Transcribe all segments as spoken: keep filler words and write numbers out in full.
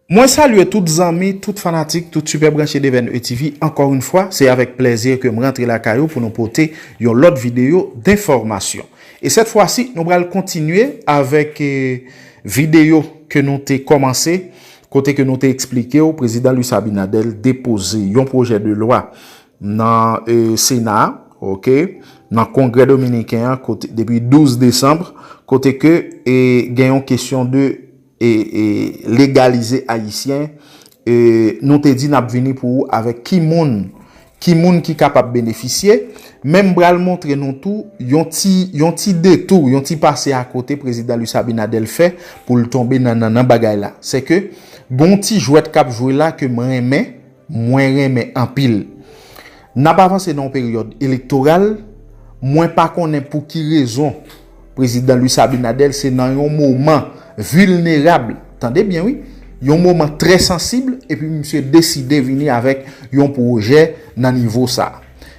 Mwen salye tout zanmi, tout fanatik, tout sipè branche Devèn E T V. Ankò yon fwa, se avèk plèzi ke m rantre lakay ou pou nou pote yon lòt videyo denfòmasyon. E sèt fwa si, nou pral kontinye avèk eh, videyo ke nou te kòmanse, kote ke nou te eksplike w, prezidan Luis Abinader depoze yon pwojè de lwa nan eh, Sena a, ok, nan Kongrè Dominiken an, kote, depi douz desanm, kote ke eh, gen yon kesyon de e, e legalize ayisyen, e nou te di n ap vini pou ou avèk ki moun, ki moun ki kapab benefisye. Men m pral montre nou tou yon ti, yon ti detou, yon ti pase akote prezidan Luis Abinader fè pou l tonbe nan, nan, nan bagay la. Se ke gon ti jwèt k ap jwe la ke m renmen, mwen renmen anpil. N ap avanse nan yon peryòd elektoral, mwen pa konnen pou ki rezon prezidan Luis Abinader se nan yon moman vilnerab, tande byen wi, yon moman trè sansib, epi misye deside vini avèk yon pwojè nan nivo sa.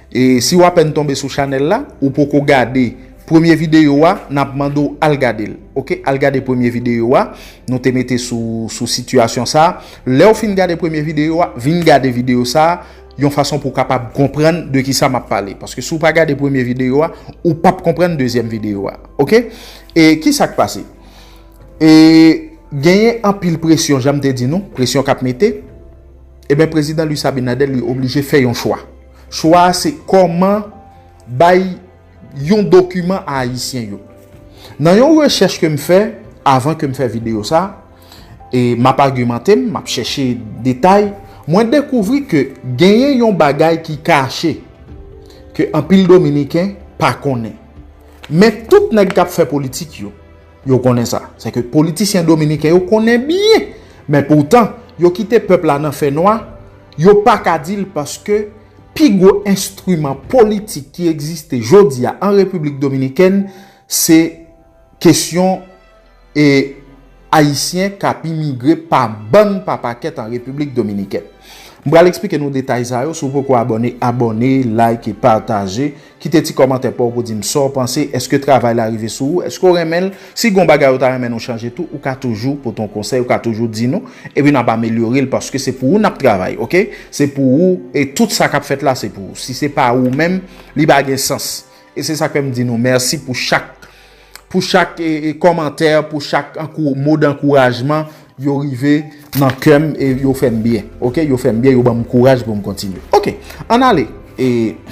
E si w apèn tonbe sou chanèl la, ou poko gade premye videyo a, n ap mande w al gade l. Ok, al gade premye videyo a, nou te mete sou, sou sitiyasyon sa. Lè w fin gade premye videyo a, vin gade videyo sa, yon fason pou w kapab konprann de ki sa m ap pale. Paske si w pa gade premye videyo a, ou p ap konprann dezyèm videyo a. Ok? E ki sa k pase? E genyen anpil presyon, jan m te di nou, presyon k ap mete. Ebyen, prezidan Luis Abinader, li oblije fè yon chwa. Chwa a se kòman bay yon dokiman a Ayisyen yo. Nan yon rechèch ke m fè, avan ke m fè videyo sa, e m ap agimante m, m ap chèche detay, mwen dekouvri ke genyen yon bagay ki kache, ke anpil Dominiken pa konnen. Men tout nèg k ap fè politik yo, yo konnen sa. Se ke politisyen dominiken yo konnen byen. Men poutan, yo kite pèp la nan fènwa, yo pa ka di l paske pi gwo enstriman politik ki egziste jodi a an Repiblik Dominikèn, se kesyon e Ayisyen k ap imigre pa bann pa pakèt an Repiblik Dominikèn. M pral eksplike nou detay sa yo. Si w poko abòne, abòne, like e pataje. Kite ti kòmantè pa w pou di m sa w panse. Èske travay la rive sou ou? Èske w renmen l? Si gon bagay ou ta renmen nou chanje tou, ou ka toujou pote yon konsèy, ou ka toujou di nou. Epi n ap amelyore l paske se pou ou n ap travay, ok? Se pou ou e tout sa k ap fèt la se pou ou. Si se pa ou menm, li pa gen sans. E se sa k fè m di nou mèsi pou chak pou chak e, e, kòmantè, pou chak ankou, mo dankourajman, yo rive nan kè m e yo fè m byen. Ok? Yo fè m byen, yo ban m kouraj pou m kontinye. Ok, ann ale. E